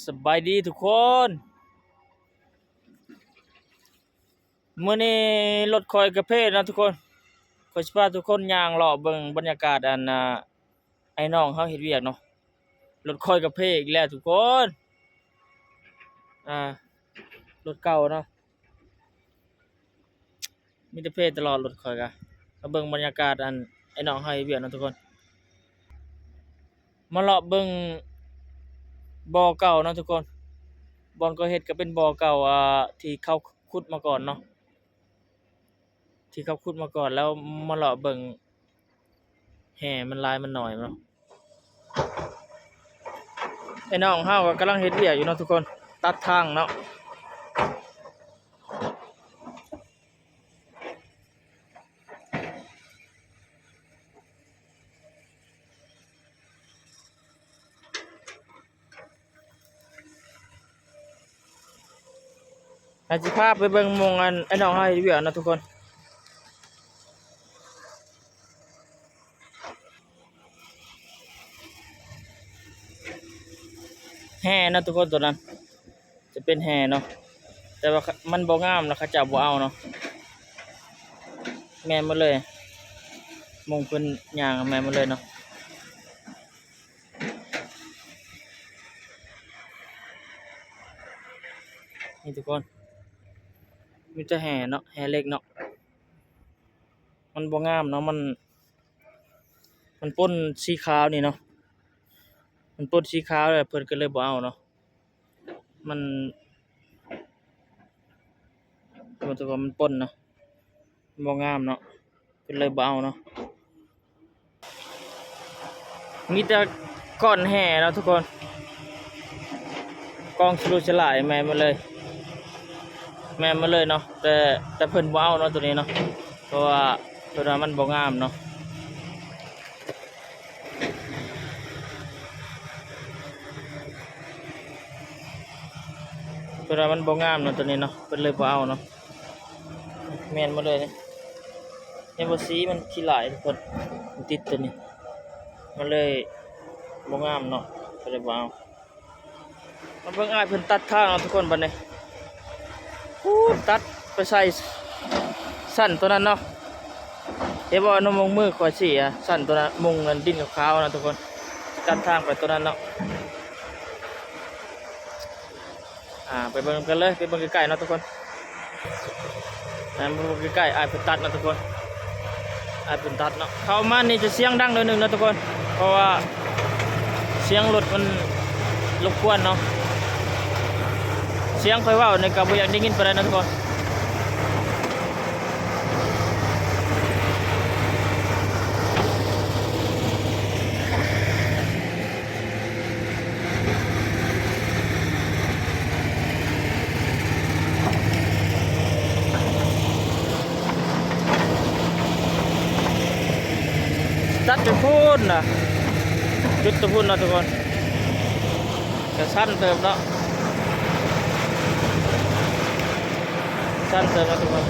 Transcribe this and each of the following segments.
ສະບາຍດີທຸກຄົນ, ມື້ນີ້ລົດຂ້ອຍກະເພເນາະທຸກຄົນ. ຂ້ອຍຊິພາທຸກຄົນຍ່າງເລາະເບິ່ງບັນຍາກາດ ອັນ ອ່າ ອ້າຍນ້ອງເຮົາເຮັດວຽກເນາະ. ລົດຂ້ອຍກະເພອີກແລ້ວທຸກຄົນ. ອ່າ ລົດເກົ່າເນາະ. ມີແຕ່ເພຕະຫຼອດລົດຂ້ອຍກະ. ມາເບິ່ງບັນຍາກາດ ອັນ ໄອ້ນ້ອງເຮົາເຮັດວຽກເນາະທຸກຄົນ. ມາເລາະເບິ່ງບໍ່ເກົ່າເນາະທຸກຄົນ. ບ່ອນເຂົາເຮັດກະເປັນບໍ່ເກົ່າ ອ່າ ທີ່ເຂົາຂຸດມາກ່ອນເນາະ, ທີ່ເຂົາຂຸດມາກ່ອນ. ແລ້ວມາເລາະເບິ່ງ ແຮ່ມັນຫຼາຍມັນໜ້ອຍເນາະ. ໄອ້ນ້ອງເຮົາກໍກຳລັງເຮັດວຽກຢູ່ເນາະທຸກຄົນ, ຕັດທາງເນາະ. ອາດຊິພາໄປເບິ່ງໝ່ອງ ອັນ ໄອ້ນ້ອງເຮົາເຮັດວຽກເນາະທຸກຄົນ. ແຮ່ເນາະທຸກຄົນ, ໂຕນັ້ນຈະເປັນແຮ່ເນາະ, ແຕ່ວ່າ ຂະ ມັນບໍ່ງາມແລ້ວ ເຂົາເຈົ້າບໍ່ເອົາເນາະ. ແມ່ນໝົດເລີຍ, ໝ່ອງເພິ່ນຍ່າງແມ່ນໝົດເລີຍເນາະ. ນີ້ທຸກຄົນ, ມີແຕ່ແຮ່ເນາະ, ແຮ່ເຫຼັກເນາະ. ມັນບໍ່ງາມເນາະ, ມັນ ມັນປົນສີຂາວນີ້ເນາະ, ມັນປົນສີຂາວແລ້ວເພິ່ນກໍເລີຍບໍ່ເອົາເນາະ. ມັນ ເບິ່ງທຸກຄົນ, ມັນປົນເນາະ, ມັນບໍ່ງາມເນາະ, ເພິ່ນເລີຍບໍ່ເອົາເນາະ. ມີແຕ່ກ້ອນແຮ່ເນາະທຸກຄົນ, ກອງສະຫຼຸດສະຫຼາຍແມ່ນໝົດເລີຍ, ແມ່ນໝົດເລີຍເນາະ. ແຕ່ ແຕ່ເພິ່ນບໍ່ເອົາເນາະໂຕນີ້ເນາະ, ເພາະວ່າເພິ່ນວ່າມັນບໍ່ງາມເນາະ. ເພິ່ນວ່າມັນບໍ່ງາມເນາະໂຕນີ້ເນາະ, ເພິ່ນເລີຍບໍ່ເອົາເນາະ. ແມ່ນໝົດເລີຍນີ້, ເຫັນບໍ່ ສີມັນຂີ້ຫຼາຍທຸກຄົນ, ມັນຕິດໂຕນີ້, ມັນເລີຍບໍ່ງາມເນາະ, ກໍເລີຍບໍ່ເອົາ. ມາເບິ່ງອ້າຍເພິ່ນຕັດທາງເນາະທຸກຄົນ. ບັດນີ້ ໂອ້ ຕັດໄປໃສ່ຊັ້ນໂຕນັ້ນເນາະ, ເຫັນບໍ່ ອັນ ມຸງມືຂ້ອຍຊີ້ ຊັ້ນໂຕນັ້ນ, ມຸງອັນດິນຂາວໆນະທຸກຄົນ, ຕັດທາງໄປໂຕນັ້ນເນາະ. ອ່າ ໄປເບິ່ງນຳກັນເລີຍ, ໄປເບິ່ງໃກ້ໆເນາະທຸກຄົນ. ອ່າ ມາເບິ່ງໃກ້ໆ ອ້າຍເພິ່ນຕັດເນາະທຸກຄົນ, ອ້າຍເພິ່ນຕັດເນາະ. ເຂົ້າມານີ້ຈະສຽງດັງໜ້ອຍໜຶ່ງເນາະທຸກຄົນ, ເພາະວ່າສຽງລົດມັນລົບກວນເນາະ, ສຽງຂ້ອຍເວົ້ານີ້ກໍບໍ່ຢາກໄດ້ຍິນປານໃດເນາະທຸກຄົນ. ຕັດຢູ່ພຸ້ນນະ, ຈຸດຢູ່ພຸ້ນນະທຸກຄົນ. ກະຊັນເຕີບເນາະ, ຊັນເຕີບເນາະທຸກຄົນ.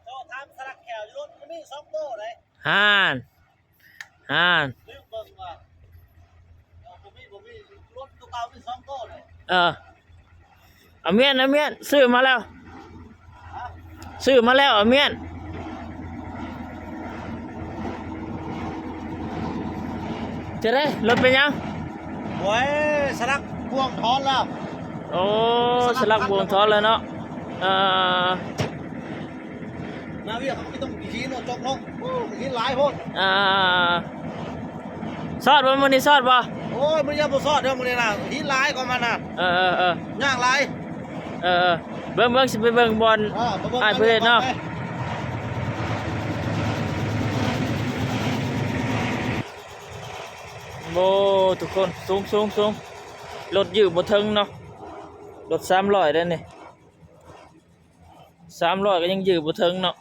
ເຈົ້າຖາມສະຫຼັກແຂ້ວຢູ່ລົດ ມັນມີສອງໂຕໃດ. ຫັ້ນ ຫັ້ນ ລືມເບິ່ງວ່າ ເອີ ບໍ່ມີ ບໍ່ມີ ລົດໂຕເກົ່າມີສອງໂຕເດ້. ເອີ ອາມຽນ ອາມຽນ ຊື້ມາແລ້ວ ຮະ? ຊື້ມາແລ້ວ ອາມຽນ. ຈະໄດ້ ລົດເປັນຫຍັງ? ໂອ້ຍ ສະຫຼັກພວງຖອນແລ້ວ. ໂອ້ ສະຫຼັກພວງຖອນແລ້ວເນາະ. ເອີ ໜ້າວຽກເຂົາກໍມີແຕ່ຫີນເນາະ ຈົກເນາະ. ໂອ້ ຫີນຫຼາຍໂພດ. ອ່າ ຊອດບໍ່ ມື້ນີ້ຊອດບໍ່? ໂອ້ຍ ມື້ນີ້ບໍ່ຊອດເດີ້ ມື້ນີ້ນະ ຫີນຫຼາຍກວ່າມັນນະ. ເອີໆໆ ຍາກຫຼາຍ. ເອີໆ ເບິ່ງໆ ຊິໄປເບິ່ງບ່ອນ ເອີ ໄປເບິ່ງ ອ້າຍເພິ່ນເນາະ. ໂອ້ ທຸກຄົນ ສູງໆໆ ລົດຢື້ບໍ່ເຖິງເນາະ. ລົດສາມຮ້ອຍເດ້ນີ້ ສາມຮ້ອຍກໍຍັງຢື້ບໍ່ເຖິງເນາະ.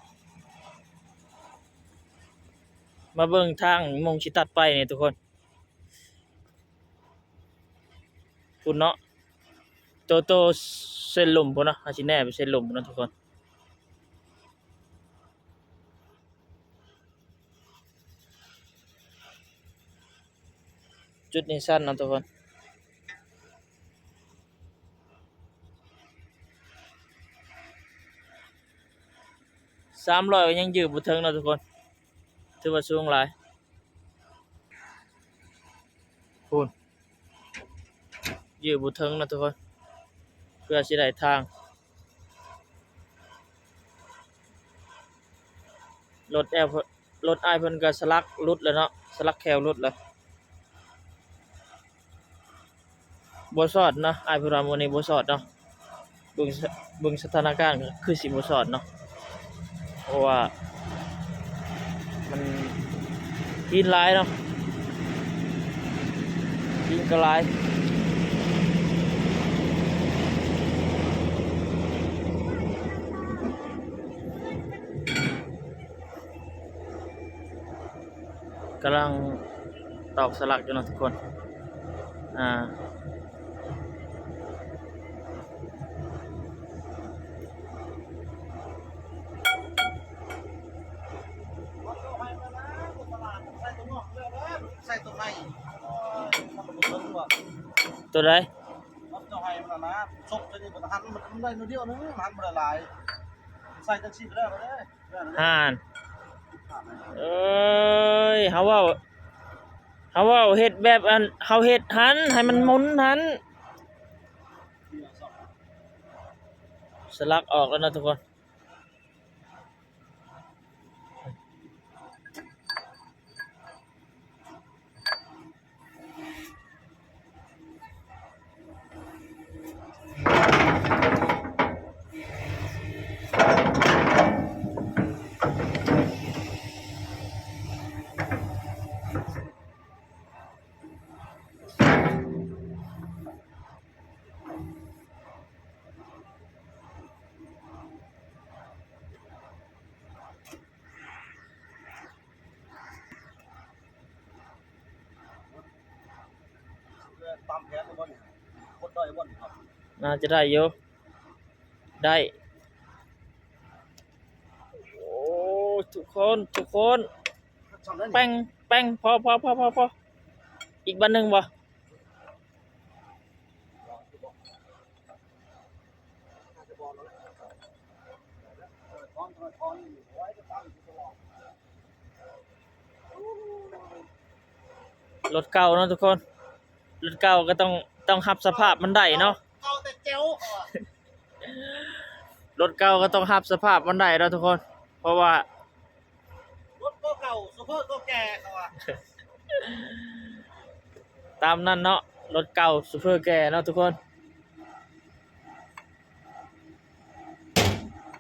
ມາເບິ່ງທາງໝ່ອງຊິຕັດໄປນີ້ທຸກຄົນ ພຸ້ນເນາະ. ໂຕ ໂຕເສັ້ນລຸ່ມພຸ້ນເນາະ ເຮົາຊິແນໄປເສັ້ນລຸ່ມພຸ້ນເນາະທຸກຄົນ. ຈຸດນີ້ຊັນເນາະທຸກຄົນ. ສາມຮ້ອຍກໍຍັງຢືດບໍ່ເຖິງເນາະທຸກຄົນ ຖືວ່າສູງຫຼາຍ. ພຸ້ນ ຢືດບໍ່ເຖິງເນາະທຸກຄົນ ເພື່ອຊິໄດ້ທາງ. ລົດແອວ ລົດອ້າຍເພິ່ນກໍສະຫຼັກຫຼຸດແລ້ວເນາະ ສະຫຼັກແຄວຫຼຸດແລ້ວ. ບໍ່ຊອດເນາະ ອ້າຍເພິ່ນວ່າມື້ນີ້ບໍ່ຊອດເນາະ. ເບິ່ງ ເບິ່ງສະຖານະການຄືຊິບໍ່ຊອດເນາະ ເພາະວ່າມັນຫີນຫຼາຍເນາະ ຫີນກໍຫຼາຍ. ກຳລັງຕອກສະຫຼັກຢູ່ເນາະທຸກຄົນ ອາ ໃສ່ຕົວໃໝ່ ຕົວໃດ? ເຈົ້າໃຫ້ມັນນະ ສົບໃສ່ນີ້ ມັນຫັນ ມັນໄດ້ໜ້ອຍດຽວໜຶ່ງ ມັນຫັນບໍ່ໄດ້ຫຼາຍ ໃສ່ຈັ່ງຊີ້ກໍໄດ້ ຫັ້ນ ເອີຍ ເຮົາເວົ້າ ເຮົາເວົ້າເຮັດແບບອັນ ເຮົາເຮັດຫັ້ນ ໃຫ້ມັນໝູນຫັ້ນ. ສະຫຼັກອອກແລ້ວເນາະທຸກຄົນ. ຕາມແຜນບໍ່ນີ້ ຄົນໄດ້ບໍ່ນີ້ ໜ້າຈະໄດ້ຢູ່ ໄດ້. ໂອ້ ທຸກຄົນ ທຸກຄົນ ແປ້ງ ແປ້ງ ພໍ ພໍ ພໍ ພໍ ພໍ ອີກບາດໜຶ່ງບໍ່? ລົດເກົ່າເນາະທຸກຄົນ ລົດເກົ່າກໍຕ້ອງ ຕ້ອງຮັບສະພາບມັນໄດ້ເນາະ ເກົ່າແຕ່ແຈ່ວ ເຂົາວ່າ ລົດເກົ່າກໍຕ້ອງຮັບສະພາບມັນໄດ້ເນາະທຸກຄົນ ເພາະວ່າ ລົດກໍເກົ່າ ໂຊເຟີກໍແກ່ ເຂົາວ່າ ຕາມນັ້ນເນາະ ລົດເກົ່າ ໂຊເຟີແກ່ເນາະທຸກຄົນ.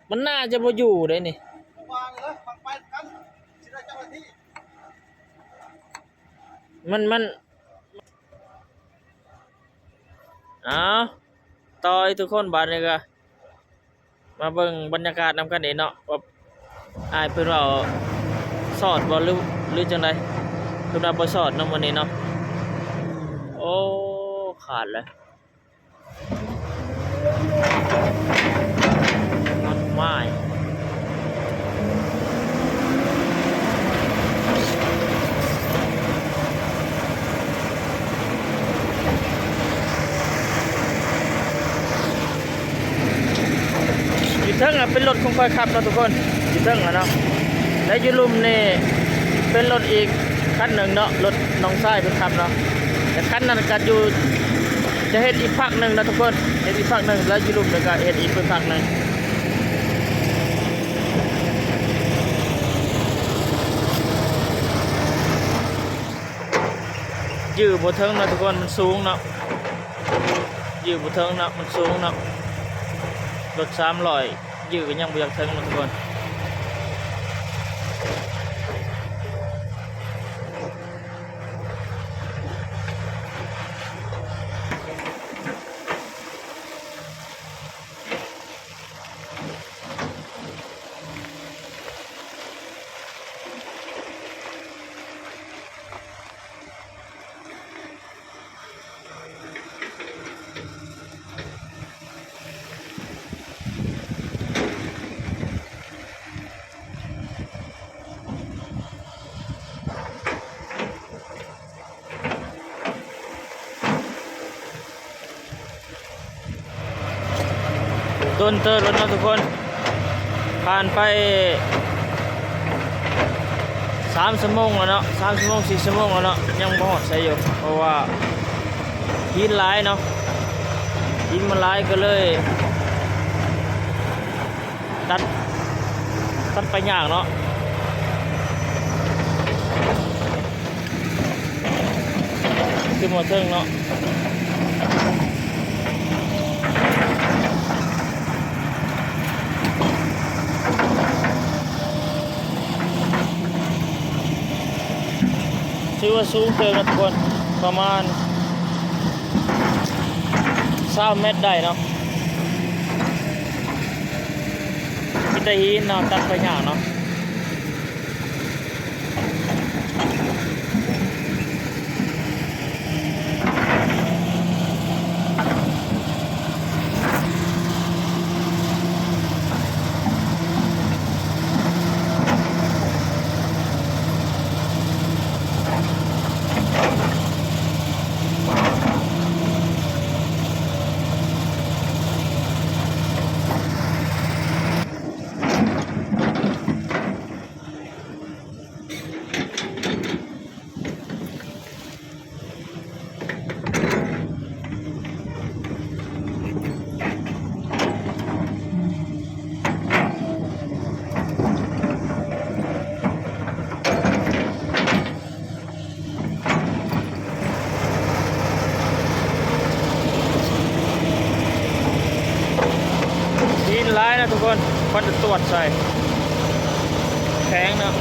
ມັນໜ້າຈະບໍ່ຢູ່ເດ້ນີ້ ວ່າເລີຍ ຟັງໄປນຳກັນ ຊິໄດ້ເຈົ້າໜ້າທີ່ ມັນ ມັນ ອ້າວ ຕໍ່ອີກທຸກຄົນ ບາດນີ້ກໍ ມາເບິ່ງບັນຍາກາດນຳກັນເອງເນາະ ວ່າອ້າຍເພິ່ນເວົ້າຊອດບໍ່ ຫຼື ຫຼືຈັ່ງໃດ? ເພິ່ນວ່າບໍ່ຊອດເນາະມື້ນີ້ເນາະ. ໂອ້ ຂາດແລ້ວ ມັນໝ້າຍ. ຢູ່ເທິງອະເປັນລົດຂອງຂ້ອຍຂັບເນາະທຸກຄົນ ຢູ່ເທິງອະເນາະ ແລະຢູ່ລຸ່ມນີ້ເປັນລົດອີກຄັນໜຶ່ງເນາະ ລົດນ້ອງຊາຍເພິ່ນຂັບເນາະ ແລະຄັນນັ້ນກະຢູ່ ຈະເຮັດອີກພາກໜຶ່ງເນາະທຸກຄົນ ເຮັດອີກພາກໜຶ່ງ ແລະຢູ່ລຸ່ມນີ້ກະເຮັດອີກເປັນພາກໜຶ່ງ. ຢື້ບໍ່ເຖິງເນາະທຸກຄົນ ມັນສູງເນາະ ຢື້ບໍ່ເຖິງເນາະ ມັນສູງເນາະ ລົດສາມຮ້ອຍຢື້ກໍຍັງບໍ່ຢາກເຖິງເນາະທຸກຄົນ. ດົນເຕີບແລ້ວເນາະທຸກຄົນ ຜ່ານໄປສາມຊົ່ວໂມງແລ້ວເນາະ ສາມຊົ່ວໂມງ ສີ່ຊົ່ວໂມງແລ້ວເນາະ ຍັງບໍ່ຮອດໃສຢູ່ ເພາະວ່າຫີນຫຼາຍເນາະ ຫີນມັນຫຼາຍກໍເລີຍ ຕັດ ຕັດໄປຍາກເນາະ ຂຶ້ນມາເທິງເນາະ ຖືວ່າສູງເຕີບນະທຸກຄົນ ປະມານຊາວແມັດໄດ້ເນາະ. ມີແຕ່ຫີນເນາະ ຕັດໄປຍາກເນາະ. ຫີນຫຼາຍນະທຸກຄົນ ຄວັນຈະຕວດໃສ່ ແຂງເນາະ.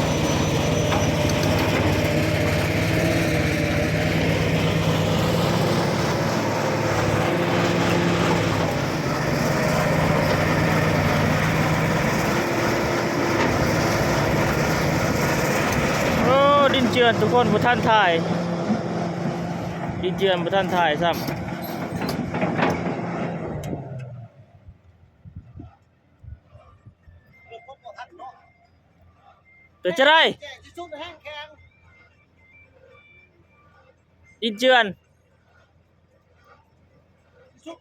ໂອ້ ດິນເຈື່ອນທຸກຄົນ ບໍ່ທັນຖ່າຍ ດິນເຈື່ອນບໍ່ທັນຖ່າຍຊ້ຳ. ເປັນຈັ່ງໃດ? ດິນເຈື່ອນ ສຸດ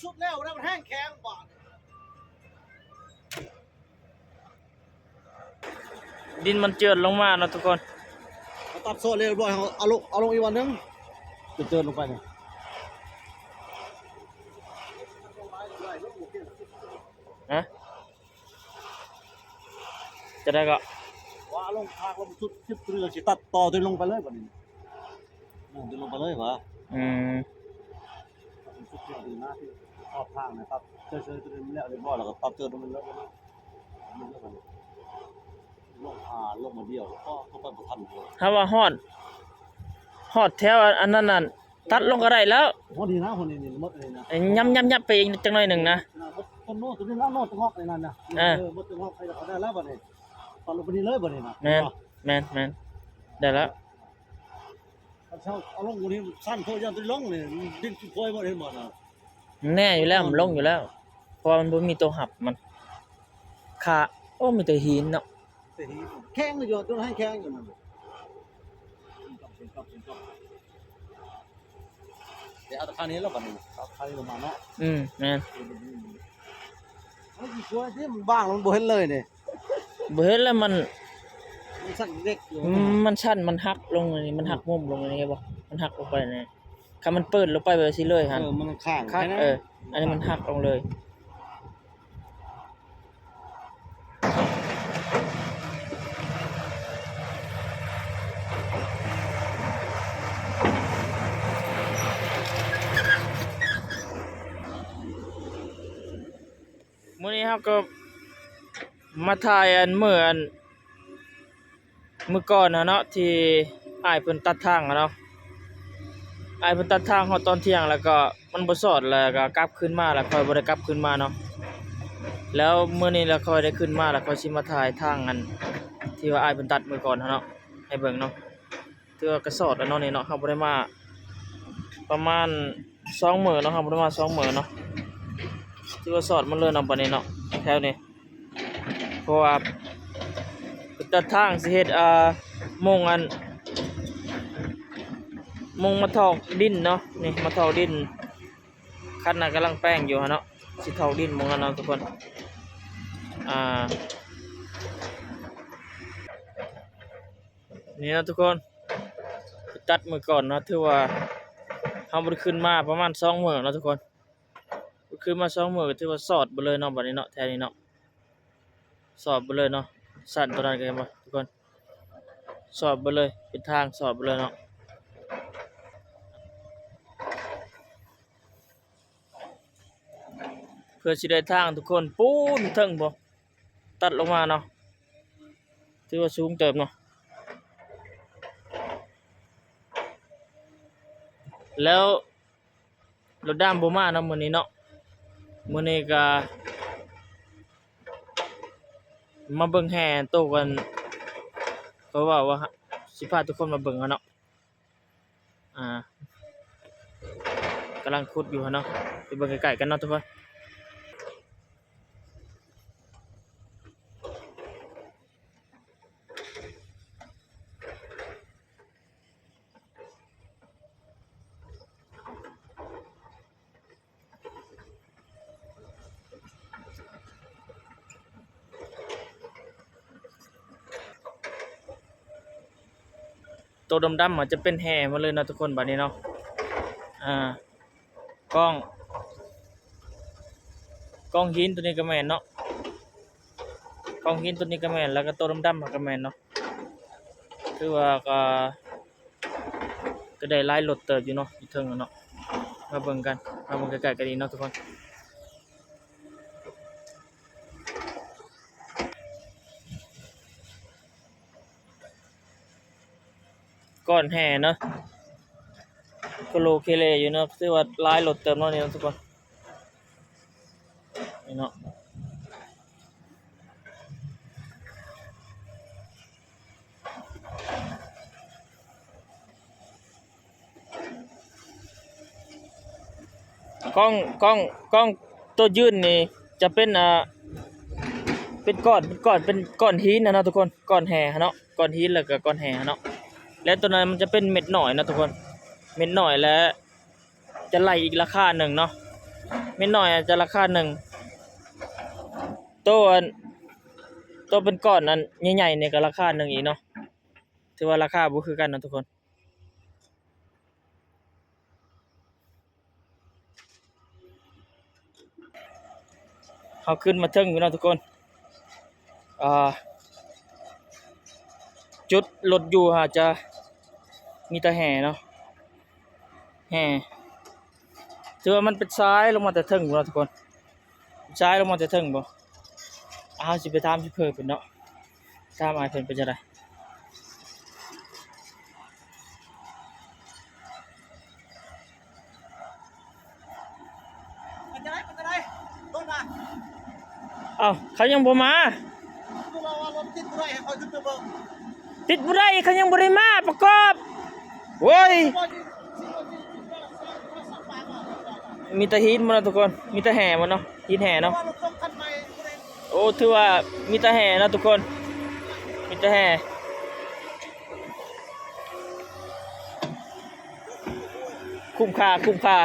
ສຸດແລ້ວ ແລ້ວມັນແຮງແຂງບາດນີ້ ດິນມັນເຈື່ອນລົງມາເນາະທຸກຄົນ ເຮົາຕັດໂຊດລຽບຮ້ອຍ ເຮົາເອົາລົງ ເອົາລົງອີກວັນໜຶ່ງ ຈະເຈີນລົງໄປນີ້ ຮະ? ຈະໄດ້ກໍ ວ່າລົງທາງລົງ ສຸດ ສຸດເຮືອ ຊິຕັດຕໍ່ຕົວນີ້ລົງໄປເລີຍບັດນີ້ ໂອ້ ຕົວນີ້ລົງໄປເລີຍຫວາ? ອືມ ສຸດເຮືອ ຕົວນີ້ນະ ທີ່ຂອບທາງນະ ຕັດເຊີຍໆ ຕົວນີ້ແລ້ວຮຽບຮ້ອຍ ແລ້ວກໍຕັດເຈີນຕົວນີ້ເລີຍ ລົງ ອ່າ ລົງມາດຽວ ກໍ ກໍໄປບໍ່ທັນເລີຍ ຖ້າວ່າຮອດ ຮອດແຖວອັນ ອັນນັ້ນນັ້ນ ຕັດລົງກໍໄດ້ແລ້ວ ຫົວນີ້ນະ ຫົວນີ້ນີ້ໝົດນີ້ນະ ເອີ ຫຍັບໆໆໄປອີກຈັກໜ້ອຍໜຶ່ງນະ ໝົດຕົ້ນໂນ້ນ ຕົວນີ້ລະໂນ້ນຕະງອກນີ້ນັ້ນນະ ເອີ ເອີ ໝົດຕະງອກໄປແລ້ວກໍໄດ້ແລ້ວບັດນີ້ ຕັດລົງໄປນີ້ເລີຍບັດນີ້ນະ ແມ່ນ ແມ່ນ ແມ່ນ ໄດ້ແລ້ວ ຄັນເຮົາເອົາລົງນີ້ສັ້ນໂພດ ຢ້ານຕົວນີ້ລົງນີ້ ດິນຊິໂພຍໝົດ ເຫັນບໍ່ນະ ແນ່ຢູ່ແລ້ວ ມັນລົງຢູ່ແລ້ວ ເພາະວ່າມັນບໍ່ມີຕົວຮັບມັນ ຂາ ໂອ້ ມີແຕ່ຫີນເນາະ ແຂງຢູ່ ຕົວນັ້ນແຂງຢູ່ນັ້ນ ເດ ເອົາຕາຂ້າງນີ້ແລ້ວບັດນີ້ ເອົາຂ້າງນີ້ລົງມາເນາະ ອືມ ແມ່ນ ມັນຊິຊ່ວຍທີ່ມັນບາງ ມັນບໍ່ເຫັນເລີຍນີ້ ບໍ່ເຫັນແລ້ວ ມັນ ມັນສັ່ນເລັກຢູ່ ອືມ ມັນສັ່ນ ມັນຫັກລົງນີ້ ມັນຫັກ ອືມ ມຸມລົງນີ້ ເຫັນບໍ່ ມັນຫັກລົງໄປນີ້ ຄັນມັນເປີດລົງໄປແບບຊີ້ເລີຍຫັ້ນ ເອີ ມັນຄ້າງ ຄັກ ແຄ່ນັ້ນ ເອີ ອັນນີ້ມັນຫັກລົງເລີຍ ມື້ນີ້ເຮົາກໍມາຖ່າຍອັນ ມື້ອັນ ມື້ກ່ອນຫັ້ນເນາະ ທີ່ອ້າຍເພິ່ນຕັດທາງຫັ້ນເນາະ ອ້າຍເພິ່ນຕັດທາງຮອດຕອນທ່ຽງ ແລ້ວກໍມັນບໍ່ຊອດ ແລ້ວກໍກັບຄືນມາ ແລ້ວຂ້ອຍບໍ່ໄດ້ກັບຄືນມາເນາະ ແລ້ວມື້ນີ້ລະຂ້ອຍໄດ້ຄືນມາ ແລ້ວຂ້ອຍຊິມາຖ່າຍທາງອັນ ທີ່ວ່າອ້າຍເພິ່ນຕັດມື້ກ່ອນຫັ້ນເນາະ ໃຫ້ເບິ່ງເນາະ ຖືວ່າກະຊອດແລ້ວເນາະນີ້ເນາະ ເຮົາບໍ່ໄດ້ມາປະມານສອງມື້ເນາະ ເຮົາບໍ່ໄດ້ມາສອງມື້ເນາະ ຖືວ່າຊອດໝົດເລີຍເນາະ ບັດນີ້ເນາະ ແຖວນີ້ ເພາະວ່າຕັດທາງຊິເຮັດ ອ່າ ມຸງອັນ ມຸງມາຖອກດິນເນາະ ນີ້ມາຖອກດິນ ຄັນນະກຳລັງແປງຢູ່ຫັ້ນເນາະ ຊິເຂົ້າດິນໝ່ອງນັ້ນເນາະທຸກຄົນ. ອ່າ ນີ້ເນາະທຸກຄົນ ຕັດມື້ກ່ອນເນາະ ຖືວ່າເຮົາບໍ່ໄດ້ຂຶ້ນມາປະມານສອງມື້ເນາະທຸກຄົນ. ຄືມາສອງມື້ກໍຖືວ່າສອດເບິດເລີຍເນາະ ບັດນີ້ເນາະ ແຖວນີ້ເນາະ ສອດເບິດເລີຍເນາະ. ຊັ້ນຕົວນັ້ນກໍເຫັນບໍ່ທຸກຄົນ ສອດເບິດເລີຍ ເປັນທາງສອດເບິດເລີຍເນາະ. ເພື່ອຊິໄດ້ທາງທຸກຄົນ ປູນເທິງພຸ້ນ ຕັດລົງມາເນາະ ຖືວ່າສູງເຕີບເນາະ. ແລ້ວ ລົດດຳບໍ່ມາເນາະມື້ນີ້ເນາະ. ມື້ນີ້ກະມາເບິ່ງແຫ່ໂຕກັນ ເພາະວ່າ ວ່າຊິພາທຸກຄົນມາເບິ່ງຫັ້ນເນາະ. ອ່າ ກຳລັງຂຸດຢູ່ຫັ້ນເນາະ ໄປເບິ່ງໃກ້ໆກັນເນາະທຸກຄົນ. ໂຕດຳໆ ອາດຈະເປັນແຫ່ໝົດເລີຍເນາະທຸກຄົນ ບາດນີ້ເນາະ. ອ່າ ກ້ອງ ກ້ອງຫີນໂຕນີ້ກໍແມ່ນເນາະ ກ້ອງຫີນໂຕນີ້ກໍແມ່ນ ແລ້ວກໍໂຕດຳໆ ກໍແມ່ນເນາະ. ຖືວ່າກໍ ກໍໄດ້ຫຼາຍລົດເຕີບຢູ່ເນາະ ຢູ່ເທິງເນາະ. ມາເບິ່ງກັນ ມາເບິ່ງໃກ້ໆກັນອີກເນາະທຸກຄົນ. ກ້ອນແຫ່ເນາະ ໂຄໂລເຄເລຢູ່ເນາະ ຖືວ່າຫຼາຍລົດເຕີບເນາະນີ້ເນາະທຸກຄົນ ນີ້ເນາະ. ກ້ອງ ກ້ອງ ກ້ອງໂຕຍື່ນນີ້ຈະເປັນ ອ່າ ເປັນກ້ອນ ເປັນກ້ອນ ເປັນກ້ອນຫີນນະເນາະທຸກຄົນ ກ້ອນແຫ່ເນາະ ກ້ອນຫີນ ແລ້ວກໍກ້ອນແຫ່ເນາະ. ແລະ ໂຕນັ້ນມັນຈະເປັນເມັດນ້ອຍເນາະທຸກຄົນ ເມັດນ້ອຍ ແລະ ຈະໄລ່ອີກລາຄາໜຶ່ງເນາະ ເມັດນ້ອຍອາດຈະລາຄາໜຶ່ງ ໂຕອັນ ໂຕເປັນກ້ອນອັນໃຫຍ່ໆນີ້ກໍລາຄາໜຶ່ງອີກເນາະ. ຖືວ່າລາຄາບໍ່ຄືກັນເນາະທຸກຄົນ. ເຮົາຂຶ້ນມາເທິງຢູ່ເນາະທຸກຄົນ ອ່າ ຈຸດລົດຢູ່ຫາຈະມີແຕ່ແຫ່ເນາະ ແຫ່ ຖືວ່າມັນເປັນຊາຍລົງມາແຕ່ເທິງພຸ້ນເນາະທຸກຄົນ ຊາຍລົງມາແຕ່ເທິງບໍ? ເຮົາຊິໄປຖາມຊິເພີ້ເພິ່ນເນາະ ຖາມອ້າຍເພິ່ນເປັນຈັ່ງໃດ. ເປັນຈັ່ງໃດ ເປັນຈັ່ງໃດ ລົດນະ? ເອົ້າ ເຂົາຍັງບໍ່ມາ ຄືວ່າ ວ່າລົດຕິດບໍ່ໄດ້ ໃຫ້ຂ້ອຍຂຶ້ນໄປເບິ່ງ ຕິດບໍ່ໄດ້ ເຂົາຍັງບໍ່ໄດ້ມາປະກອບ. ໂອ້ຍ ມີແຕ່ຫີນໝົດເນາະທຸກຄົນ ມີແຕ່ແຫ່ໝົດເນາະ ຫີນແຫ່ເນາະ. ໂອ້ ຖືວ່າມີແຕ່ແຫ່ເນາະທຸກຄົນ ມີແຕ່ແຫ່ ຄຸ້ມຄ່າ ຄຸ້ມຄ່າ.